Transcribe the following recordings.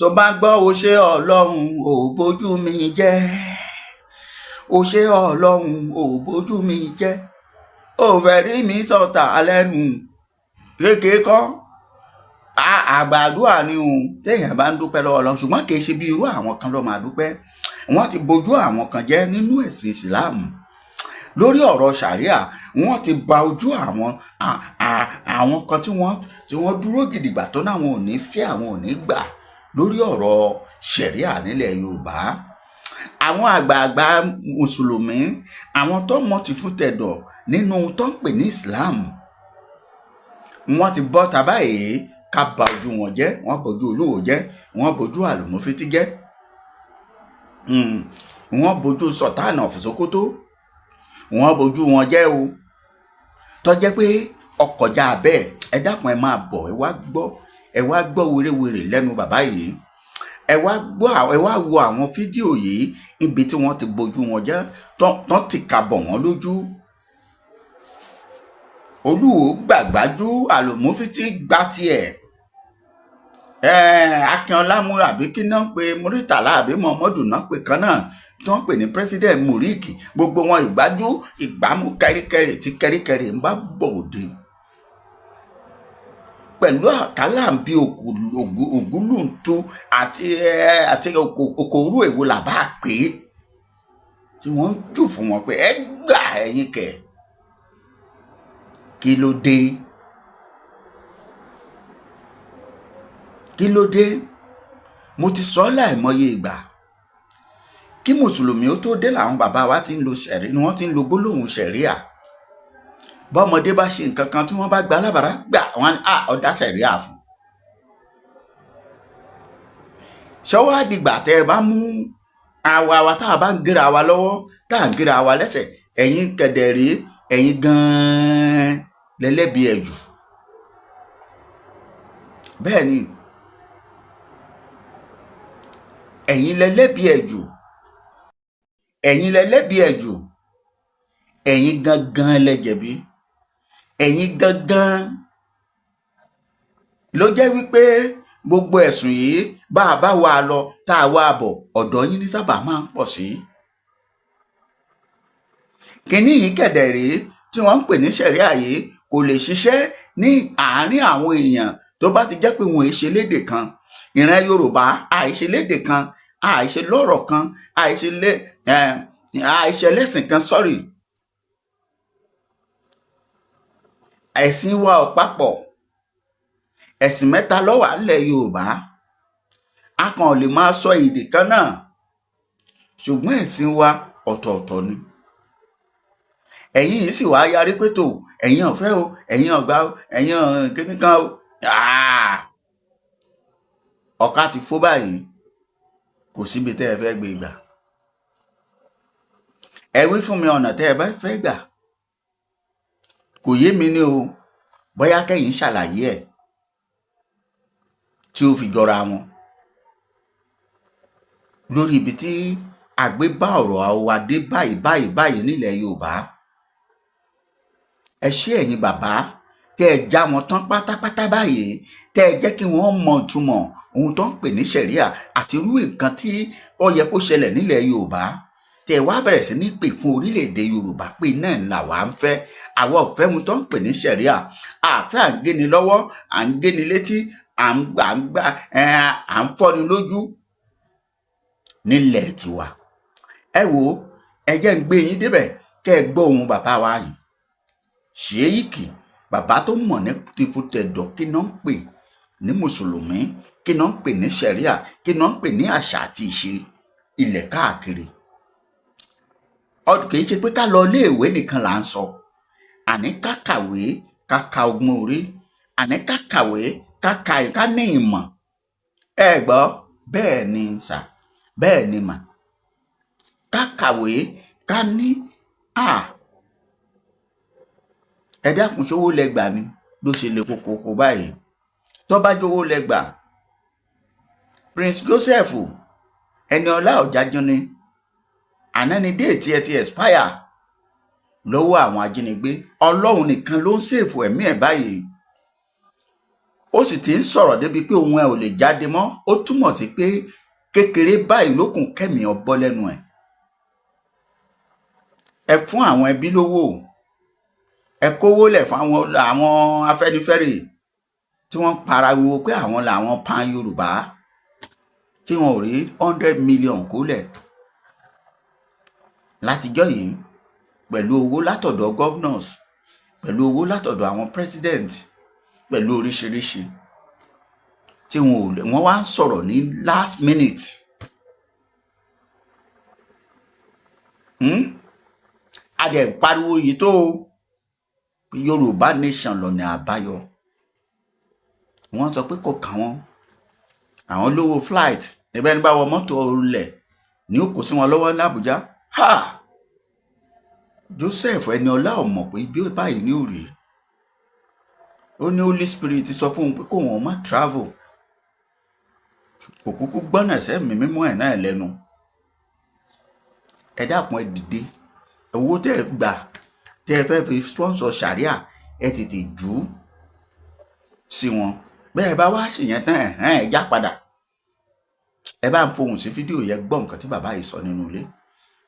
Tó bá gbọ́, "O ṣé Ọlọ́run, ò bójú mi jẹ́, o ṣé Ọlọ́run, ò bójú mi jẹ́, ò fẹ́ rí mi sọ̀tà lẹ́nu." Kéèké kọ́, àgbàdua ni o téèyàn bá ń dúpẹ́ lọ́wọ́ Ọlọ́run, ṣùgbọ́n kì í ṣe bí irú àwọn kan ló máa dúpẹ́. Wọ́n ti bójú àwọn kan jẹ́ nínú ẹ̀sìn Ìsìláàmù lórí ọ̀rọ̀ ṣàríà. Wọ́n ti ba ojú àwọn kan tí wọ́n dúró gidigba tó náà, wọn ò ní fẹ́, àwọn ò ní gbà lórí ọ̀rọ̀ ṣẹ̀ríà nílẹ̀ Yorùbá. Àwọn àgbààgbà mùsùlùmí, àwọn tó mọ̀ ti fún tẹ̀dọ̀ nínú tó ń pè ní Islam, wọ́n ti bọ́ ta báyìí ká ba ojú wọn jẹ́. Wọ́n bojú Olúwo jẹ́, wọ́n bojú Àlùmọ́fítí jẹ́, wọ́n bojú Sultan of Sokoto, wọ́n bojú wọn jẹ́ o, tó jẹ́ pé ọkọjá bẹ́ẹ̀. Ẹ dákun, ẹ máa bọ̀, ẹ wá gbọ́, ẹ wá gbọ́ wérewère lẹ́nu bàbá yìí. Ẹ wá gbọ́, ẹ wá wo àwọn fídíò yìí níbi tí wọ́n ti bojú wọn jẹ́, tán ti kà bọ̀ wọ́n lójú. Olúwo gbàgbájú, Àlùmọ́fítì gbá tiẹ̀, Akínọlá mú àbí kí náà pé Muritàlá àbí Muhammadu náà pé kan náà tí wọ́n pè ní President Murik, gbogbo wọn ìgbájú ìgbámú kẹríkẹrí tí kẹríkẹrí ń bá bọ̀ òde pẹ̀lú àkàlà bí ògúlùntù àti òkòrú, èwo làbá pé tí wọ́n ń jù fún wọn pé ẹ gbà, ẹ̀yin kẹ̀, kí ló dé? Kí ló dé? Mo ti sọ láìmọye ìgbà, kí mùsùlùmí ó tó dé làwọn bàbá wa ti ń lo ṣẹ̀rí ni wọ́n ti ń lo gbólóhùn ṣẹ̀ríà. Bọ́mọdé bá ṣe nǹkan kan tí wọ́n bá gba alábàárà gbà wọ́n á ọ̀dà ṣẹ̀ríà fún. Ṣọwọ́ àdìgbà tẹ́ ẹ bá mú àwa wa tá a bá ń géra wa lọ́wọ́, tá a ń géra wa lẹ́sẹ̀, ẹ̀yin kẹ̀dẹ̀ rí, ẹ̀yin gan-an lẹ́lẹ́bi ẹ̀ jù. Bẹ́ẹ̀ ni, ẹ̀yin lẹ́lẹ́bi ẹ̀ jù, ẹ̀yin lẹ́lẹ́bi ẹ̀ jù, ẹ̀yin gangan lẹ jẹ̀bi, ẹ̀yin gangan ló jẹ́ wípé gbogbo ẹ̀sùn yìí, bá a bá wà lọ tá a wá bọ̀, ọ̀dọ̀ yín ní sábà máa ń pọ̀ sí. Kínní yìí kẹ̀dẹ̀ rèé tí wọ́n ń pè ní ṣẹ̀ríà yìí kò lè ṣiṣẹ́ ní àárín àwọn èèyàn tó bá ti jẹ́ pé wọn ò ṣe lédè kan. Ìran Yorùbá àìṣe lédè kan, àìṣe lọ́rọ̀ kan, àìṣe lẹ́sìn kan, sọ́rí, ẹ̀sìn wa ò papọ̀. Ẹ̀sìn mẹ́ta ló wà nílẹ̀ Yorùbá. A kàn lè máa sọ èdè kan náà, ṣùgbọ́n ẹ̀sìn wa ọ̀tọ̀ọ̀tọ̀ ni. Ẹ̀yin yìí sì wá yarí pé tó ẹ̀yin ò fẹ́ o, ẹ̀yin ò gbà o, ẹ̀yin ò kíní kan o. Ọ̀ka ti fó báyìí, kò síbi tẹ́ ẹ fẹ́ gbé gbà. Ẹ wí fún mi ọ̀nà tẹ́ ẹ bá fẹ́ gbà. Kò yé mi ní o, bóyá kẹ́yìn ṣàlàyé ẹ̀ tí ó fi jọra wọn lórí ibi tí àgbé bá ọ̀rọ̀ wa dé báyìí báyìí báyìí nílẹ̀ Yorùbá. Ẹ ṣé ẹ̀yin bàbá tẹ́ ẹ já wọn tán pátápátá báyìí, tẹ́ ẹ jẹ́ kí wọ́n mọ ìtumọ̀ ohun tó ń pè ní ṣẹ̀ríà àti irú nǹkan tí ó yẹ kó ṣẹlẹ̀ nílẹ̀ Yorùbá, tẹ́ ẹ wá bẹ̀rẹ̀ sí ní pè fún orílẹ̀-èdè Yorùbá pé náà là wá ń fẹ́. Àwa ò fẹ́ ohun tó ń pè ní ṣẹ̀ríà, àfẹ́ à ń géni lọ́wọ́, à ń géni létí, à ń gbà ń gbà, à ń fọ́ni lójú nílẹ̀ tiwa. Ẹ wò ó, ẹ jẹ́ ń gbé yín débẹ̀ kẹ́ ẹ gbọ́ ohùn bàbá wa yìí, Ṣèyíkì, bàbá tó mọ̀ ní tìfutẹ̀dọ̀ kí náà ń pè ní mùsùlùmí, kí náà ń pè ní ṣẹ̀ríà, kí náà ń pè ní àṣà àti ìṣe ilẹ̀ káàkiri. Kì í ṣe pé ká lọ iléèwé nìkan là ń sọ, àní ká kàwé, ká ka ọgbọ́n orí, àní ká kàwé, ká ka, ká ní ìmọ̀. Ẹ gbọ́, bẹ́ẹ̀ ni sà, bẹ́ẹ̀ ni mà, ká kàwé, ká ní à. Ẹ dákun, ṣówó lẹ gbà ni ló ṣe le kókókó báyìí? Tó bá jówó lẹ gbà, Prince Joseph Ẹniọlá Ọ̀jájúní, àná ni déètì ẹ ti expire lọ́wọ́ àwọn ajínigbé. Ọlọ́run nìkan ló ń ṣèfò ẹ̀mí ẹ̀ báyìí. Ó sì ti ń sọ̀rọ̀ débi pé ohùn ẹ̀ ò lè jáde mọ́. Ó túmọ̀ sí pé kékeré báyìí lókùn kẹ́mi ọbọ̀ lẹ́nu ẹ̀. Ẹ fún àwọn ẹbí lówó, ẹ kówó lẹ̀ fún àwọn Afẹ́nifẹ́re tí wọ́n pariwo pé àwọn làwọn pan Yorùbá, tí wọn ò rí 100 million kólẹ̀ látijọ́ yìí, pẹ̀lú owó látọ̀dọ̀ governors, pẹ̀lú owó látọ̀dọ̀ àwọn president, pẹ̀lú oríṣiríṣi tí wọn ò lè. Wọ́n wá ń sọ̀rọ̀ ní last minute. A dẹ̀ pariwo yìí tó o, Yorùbá nation lọ́nà àbáyọ. Wọ́n sọ pé kò kàn wọ́n, àwọn lówó flight ẹgbẹ́ ní bá wọ mọ́tò lẹ̀ ní ó kó sí wọn lọ́wọ́ ní Àbújá. Ha, Joseph Ẹniọlá ò mọ̀ pé bí ó báyìí ní òrì. Ó ní Holy Spirit sọ fún un pé kó wọn má travel. Kò kúkú gbọ́nà sẹ́mi mímọ́ ẹ̀ náà lẹ́nu. Ẹ dákun, ẹ dìde. Owó tẹ́ ẹ gbà tẹ́ ẹ fẹ́ fi sponsor sharia, ẹ tètè jù ú sí wọn. Bẹ́ẹ̀ bá wá ṣèyẹn tán, ẹ̀hẹ́n, ẹ já padà. Ẹ bá ń fohùn sí fídíò yẹn, gbọ́ nǹkan tí bàbá yìí sọ nínú ilé.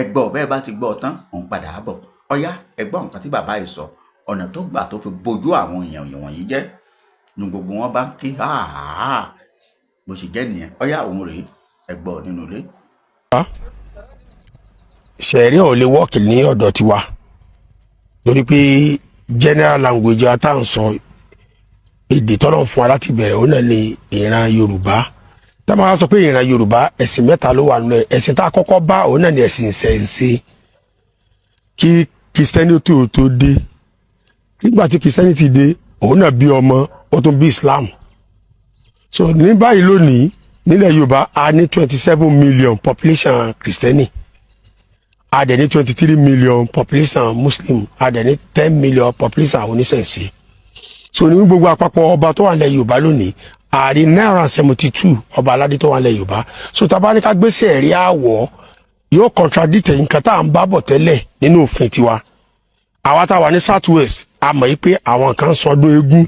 Ẹ gbọ́. Bẹ́ẹ̀ bá ti gbọ́ tán, òun padà á bọ̀. Ọ̀yá, ẹ gbọ́ nǹkan tí bàbá yìí sọ, ọ̀nà tó gbà tó fi bojú àwọn èèyàn wọ̀nyí jẹ́ ní gbogbo wọn bá ń ké háàhá. Bó ṣe jẹ́ nìyẹn. Ọ̀yá, òun rèé, ẹ gbọ́ nínú ilé. Ṣẹ̀rí ò lè work ní ọ̀dọ̀ tiwa lórí pé general language wa tá à ń sọ, èdè tọ́lọ̀ fún wa láti bẹ̀rẹ̀, òun náà ni ìran Yorùbá. Tá a máa sọ pé ìran Yorùbá, ẹ̀sìn mẹ́ta ló wà nínú ẹ̀. Ẹ̀sìn tá a kọ́kọ́ bá, òun náà ni ẹ̀sìn ìṣẹ̀ṣe kí Kristẹni tó dé. Nígbà tí Kristẹni ti dé, òun náà bí ọmọ, ó tún bí Islam. So ní báyìí lónìí, nílẹ̀ Yorùbá, a ní 27 million population Kristẹni, a dẹ̀ ní 23 million population Muslim, a dẹ̀ ní 10 million population àwọn oníṣẹ̀ṣe. So ní gbogbo àpapọ̀ ọba tó wà nílẹ̀ Yorùbá lónìí, a rí 972 ọba aládé tó wà nílẹ̀ Yorùbá. So tá a bá ní ká gbé ṣẹ̀ríà wọ̀, yóò contradict nǹkan tá à ń bá bọ̀ tẹ́lẹ̀ nínú òfin tiwa. Àwa tá a wà ní South West, a mọ̀ yìí pé àwọn kan sọdún eégún.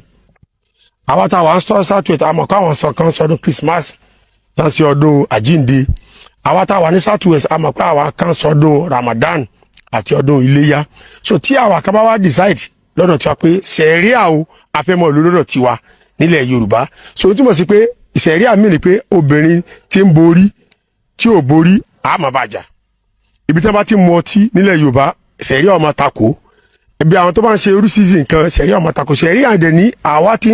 Àwa tá a wà ní South West, a mọ̀ pé àwọn kan sọdún Christmas, tán sí ọdún àjínde. Àwa tá a wà ní South West, a mọ̀ pé àwa kan sọdún Ramadan àti ọdún Iléyá. So tí àwa kan bá wá decide lọ́dọ̀ tiwa pé sẹ̀ríà o, afẹ́mọ́ ìlú lọ́dọ̀ tiwa nílẹ̀ Yorùbá, so ó túmọ̀ sí pé sẹ̀ríà mi ni pé obìnrin tí ń borí, tí ò borí, àmọ́ bàjá. Ibi tí wọ́n bá ti mu ọtí nílẹ̀ Yorùbá, sẹ̀ríà ọmọ takò. Ibi àwọn tó bá ń ṣe oríṣiríṣi nǹkan, sẹ̀ríà ọmọ takò. Sẹ̀ríà dẹ̀ ní àwa tí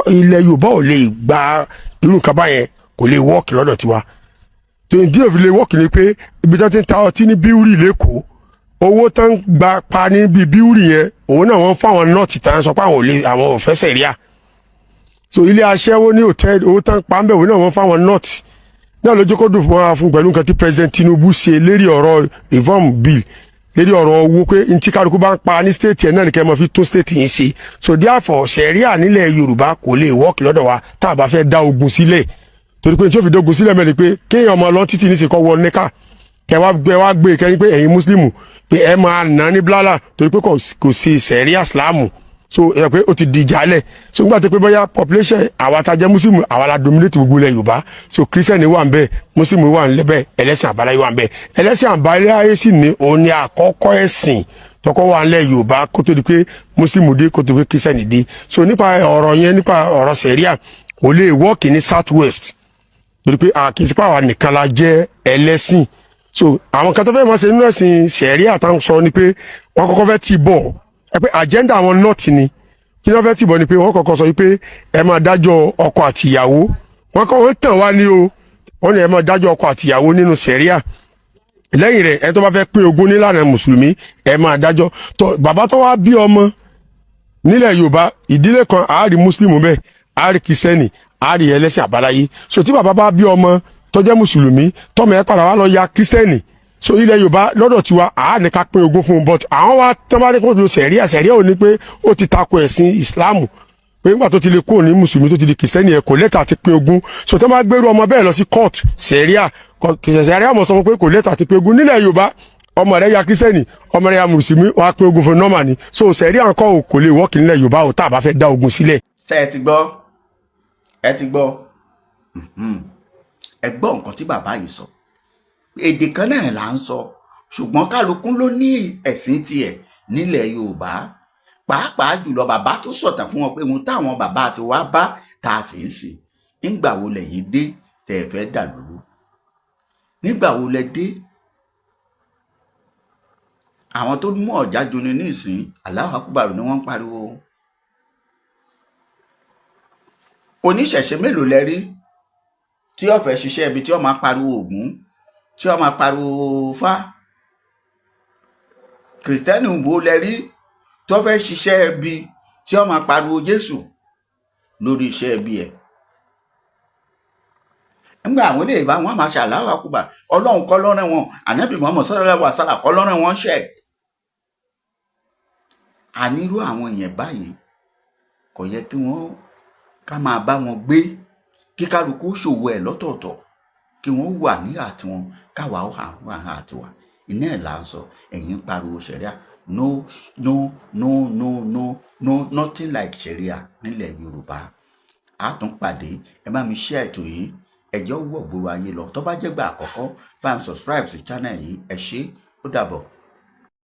ilẹ̀ Yorùbá ò lè gba irú nǹkan báyẹn, kò lè work lọ́dọ̀ tiwa. Tó ní díẹ̀ fi lè work ni pé ibi tí wọ́n ti ń ta ọtí ní brewery l'Ékòó, owó tán gba pa níbi brewery yẹn, òun náà wọ́n fún àwọn North tán sọ pé àwọn ò lè, àwọn ò fẹ́ sẹ̀ríà. So ilé aṣẹ́wó ní hòtẹ́ẹ̀lì, owó tán pa ń bẹ̀, òun náà wọ́n fún àwọn North náà lójú. Kó dùn fún wa fún pẹ̀lú nǹkan tí President Tinubu ṣe lérí ọ̀rọ̀ reform bill, lérí ọ̀rọ̀ owó, pé ntí kálukú bá ń pa ní state ẹ̀ náà ní kẹ́ ẹ máa fi tún state yìí ṣe. So therefore, sẹ̀ríà nílẹ̀ Yorùbá kò lè work lọ́dọ̀ wa tá a bá fẹ́ dá ogun sílẹ̀, torí pé tí ó fi dógun sílẹ̀ mẹ́rin pé kéèyàn ọmọ lọ títì ní sèkọ́ wọ níkà, kẹ wá gbé, wá gbé kẹ́yìn pé ẹ̀yin Mùsùlùmù, pé ẹ máa nà ní blala torí pé kò sí sẹ̀ríà Ìsìlámù. So ẹ pé ó ti di ìjálẹ̀. So nígbà tó pé bóyá population àwa tá jẹ́ Mùsùlùmù, àwa la dominate gbogbo ilẹ̀ Yorùbá. So Kírísítẹ́nì wà ń bẹ, Mùsùlùmí wà ń bẹ, ẹlẹ́sìn àbáláyé wà ń bẹ. Ẹlẹ́sìn àbáláyé sì ní òun ní àkọ́kọ́ ẹ̀sìn tọkọ wà ńlẹ̀ Yorùbá kó tó di pé Mùsùlùmí dé, kó tó di pé Kírísítẹ́nì dé. So nípa ọ̀rọ̀ yẹn, nípa ọ̀rọ̀ sẹ̀ríà, kò lè work ní South West torí pé àkìsípà àwa nìkan la jẹ́ ẹlẹ́sìn. So àwọn kan tó fẹ́ máa ṣe nínú ẹ̀sìn sẹ̀ríà táwọn sọ ni pé wọ́n kọ́kọ́ fẹ́ tì bọ̀ ẹ pé agenda àwọn North ni. Kí ni wọ́n fẹ́ tì bọ̀ ni pé wọ́n kọ́kọ́ sọ pé ẹ máa dájọ́ ọkọ àti ìyàwó. Wọ́n kọ́ wọ́n tàn wá ní o. Wọ́n ní ẹ máa dájọ́ ọkọ àti ìyàwó nínú sẹ̀ríà. Lẹ́yìn rẹ̀, ẹ tó bá fẹ́ pín ogún nílànà Mùsùlùmí, ẹ máa dájọ́ tó bàbá tó wá bí ọmọ nílẹ̀ Yorùbá. Ìdílé kan, àárí Mùsùlùmí bẹ́ẹ̀, àárí Kìrìsìtẹ́nì, àárí ẹlẹ́sìn àbáláyé. So tí bàbá bá bí ọmọ tó jẹ́ Mùsùlùmí, tọmọ ẹ padà wá lọ ya Kìrìsìtẹ́nì, so ilẹ̀ Yorùbá lọ́dọ̀ tiwa, àá ní ká pín ogún fún un. But àwọn wa tán bá ní kó lo sẹ̀ríà, sẹ̀ríà ò ní pé ó ti tako ẹ̀sìn Ìsìláàmù, pé nígbà tó ti lè kúrò ní Mùsùlùmí tó ti di Kìrìsìtẹ́nì ẹ̀, kò lẹ́tà àti pín ogún. So tán bá gbérú ọmọ bẹ́ẹ̀ lọ sí court, sẹ̀ríà mọ̀ sọ fún pé kò lẹ́tà àti pín ogún nílẹ̀ Yorùbá. Ọmọ rẹ̀ ya Kìrìsìtẹ́nì, ọmọ rẹ̀ ya Mùsùlùmí, wọ́n á pín ogún fún normal ni. So sẹ̀ríà ńkọ́ ò kò lè work nílẹ̀ Yorùbá ò tá a bá fẹ́ dá ogun sílẹ̀. Ṣé ẹ ti gbọ́? Ẹ ti gbọ́. Ẹ gbọ́ nǹkan tí bàbá yìí sọ. Èdè kan náà là ń sọ, ṣùgbọ́n kálukú ló ní ẹ̀sìn tiẹ̀ nílẹ̀ Yorùbá. Pàápàá jùlọ, bàbá tó sọ̀tàn fún wọn pé ohun táwọn bàbá ti wá bá tá a sì ń sìn. Nígbà wo lẹ̀yin dé tẹ́ ẹ fẹ́ dà lóru? Nígbà wo lẹ dé? Àwọn tó mú ọ̀já juni ní ìsìn, Allahu Akbar ni wọ́n ń pariwo. Oníṣẹ̀ṣe mélòó lẹ rí tí ó fẹ́ ṣiṣẹ́ ibi tí ó máa pariwo Ògún, tí ó máa pariwo Fá? Kìrìsìtẹ́nì wo lẹ rí tó fẹ́ ṣiṣẹ́ ibi tí ó máa pariwo Jésù lórí iṣẹ́ ibi ẹ̀? Nígbà àwọn eléyìí bá wọn máa ṣe Allahu Akbar, Ọlọ́run kọ́ lọ́rẹ́ wọn, Ànábì Muhammad sallallahu alaihi wasallam kọ́ lọ́rẹ́ wọn ṣẹ̀. Ànírú àwọn èèyàn báyìí kò yẹ kí wọ́n ká máa bá wọn gbé, kí kálukú ṣòwò ẹ̀ lọ́tọ̀ọ̀tọ̀, kí wọ́n wà ní àtiwọn, káwa ó wà ní àtiwà. Iná ẹ̀ là ń sọ. Ẹ̀yin ń pariwo ṣẹ̀ríà. No, no, no, no, no, no, nothing like ṣẹ̀ríà nílẹ̀ Yorùbá. A tún pàdé. Ẹ bá mi share ètò yìí, ẹjọ́ wọ̀ gbòòrò ayé lọ. Tó bá jẹ́ gbà àkọ́kọ́, bá mi subscribe sí channel yìí. Ẹ ṣé, ó dàbọ̀.